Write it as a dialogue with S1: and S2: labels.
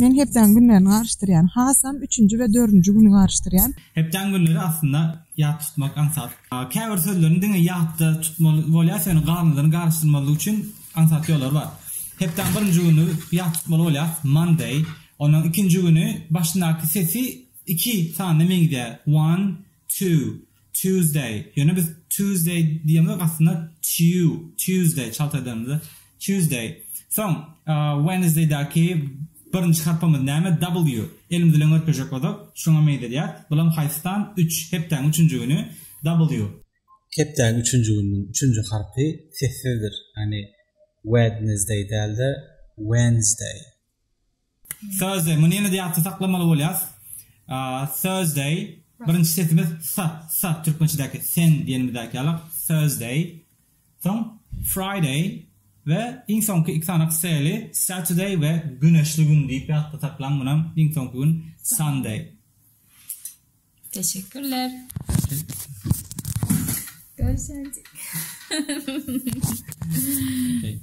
S1: Men hepdäň günlerini garyşdyrýan. Hasam üçünji we dördünji güni garyşdyrýan.
S2: Hepdäň günleri aslynda ýat tutmak aňsat. Käbir sözlerini diňe ýatda tutmaly bolýar, ýöne galanlaryny garyşdyrmazlyk üçin aňsat ýollary bar. Hepdäň birinji güni ýat tutmaly bolýar, Monday. Ondan ikinji güni başyndaky sesi iki sanyna meňzeýär, one, two, Tuesday. Ýöne biz Tuesday diýemzok, aslynda Tue, Tuesday çalt aýdanymyzda Tuesday. Soň Wednesday-däki birinji harpymyz näme? W. Elimiz bilen görkezjek bolsak, şuňa meňzedýär. Bulam haýsy san? Üç. Hepdäň üçünji güni W.
S3: Hepdäň üçünji gününiň üçünji harpy sessizdir. Ýagny Wednesday däl-de, Wednesday.
S2: Thursday, muny ýene-de ýatda saklamaly bolýar. Thursday, birinji sesimiz s, s, türkmençedäki sen diýenimizdäki ýaly, Thursday. Soň Friday we iň soňky iki sany s-li Saturday we güneşli gün diýip ýatda saklaň, munam iň soňky gün Sunday.
S4: Teşekkürler. Görüşenjik.
S2: Okay.